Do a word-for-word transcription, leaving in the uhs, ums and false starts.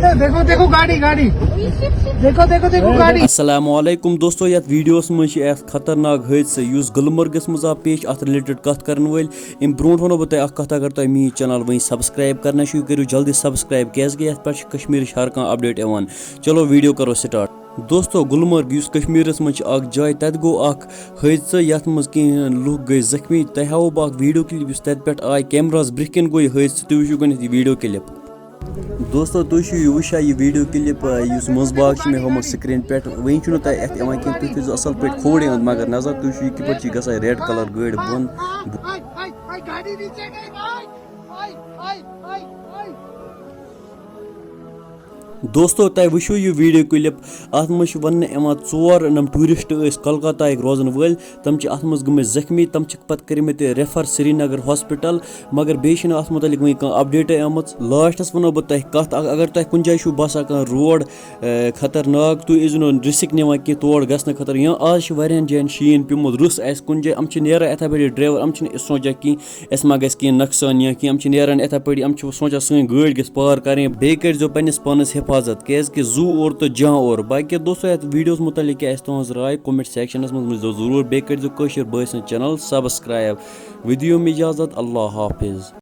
देखो, देखो गाड़ी, गाड़ी। देखो, देखो, देखो गाड़ी। السلام علیکم دوستو، یتھ ویڈیوس منٛز چھِ اکھ خطرناک حٲدثہٕ یُس گلمرگس منٛز آو پیش۔ اتھ رِلیٹڈ کتھ کرن وٲلۍ، امہِ برونٛٹھ ونو بہٕ تۄہہِ اکھ کتھ، اگر تۄہہِ میٲنۍ چینل وۄنۍ سبسکرائب کرنا چھُو، کٔرِو جلدی سبسکرائب، کیازِ کہِ یتھ پٮ۪ٹھ چھِ کشمیرٕچ ہر کانٛہہ اپڈیٹ یِوان۔ چلو ویڈیو کرو سٹارٹ۔ دوستو، گلمرگ یُس کشمیرس منٛز چھِ اکھ جاے، تتہِ گوٚو اکھ حٲدثہٕ یتھ منٛز کینٛہہ لُکھ گٔے زخمی۔ تۄہہِ ہاوو بہٕ اکھ ویڈیو کلپ یُس تتہِ پٮ۪ٹھ آیہِ کیمراہس برٛونٛہہ کِنۍ گوٚو یہِ حٲدثہٕ، تُہۍ وٕچھِو گۄڈٕنیتھ یہِ ویڈیو کلپ۔ دوستو، تُہۍ چھِو یہِ وٕچھان، یہِ ویڈیو کلپ، آ، یُس منٛز باگ چھِ مےٚ ہٲومٕژ سکرین پٮ۪ٹھ۔ وۄنۍ چھُنہٕ تۄہہِ اَتھ یِوان کینٛہہ، تُہۍ تھٲیزیو اَصٕل پٲٹھۍ کھوورِ اَنٛد مگر نظر، تُہۍ وٕچھِو یہِ کِتھ پٲٹھۍ چھِ گژھان ریڈ کلر گٲڑۍ بۄن۔ دوستو، تۄہہِ وٕچھِو یہِ ویڈیو کلپ، اَتھ منٛز چھِ وننہٕ یِوان ژور یِم ٹوٗرِسٹ ٲسۍ کلکتہ ہٕکۍ روزن وٲلۍ، تِم چھِ اَتھ منٛز گٔمٕتۍ زخمی، تِم چھِکھ پتہٕ کٔرمٕتۍ ریفر سرینگر ہاسپٹل، مگر بیٚیہِ چھِنہٕ اَتھ مُتعلِق وُنہِ کانٛہہ اپڈیٹے آمٕژ۔ لاسٹس وَنو بہٕ تۄہہِ کَتھ اَکھ، اگر تۄہہِ کُنہِ جایہِ چھُو باسان کانٛہہ روڈ، اے، خطرناک، تُہۍ ٲسۍزیو نہٕ رسک نِوان کینٛہہ تور گژھنہٕ خٲطرٕ، یا آز چھِ واریاہَن جایَن شیٖن پیوٚمُت، رُس آسہِ کُنہِ جایہِ، یِم چھِ نیران یِتھَے پٲٹھۍ ڈرایور، یِم چھِنہٕ أسۍ سونٛچان کینٛہہ، اَسہِ ما گژھِ کینٛہہ نۄقصان یا کینٛہہ، یِم چھِ نیران یِتھَے پٲٹھۍ، یِم چھِ سونٛچان سٲنۍ گٲڑۍ گژھِ پار کَرٕنۍ۔ بیٚیہِ کٔرۍزیو پنٛنِس پانَس حفاظت، کیٛازِکہِ زُو اور تہٕ جانور۔ باقٕے دوستو، یَتھ ویٖڈیوَس مُتعلِق کیٛاہ آسہِ تُہٕنٛز راے، کمنٹ سیکشنَس منٛز ؤنۍزیو ضروٗر۔ بیٚیہِ کٔرۍزیو کٲشِر بٲے سٕنٛز چینل سبسکرایب۔ ویٖڈیو مےٚ اجازت، اللہ حافظ۔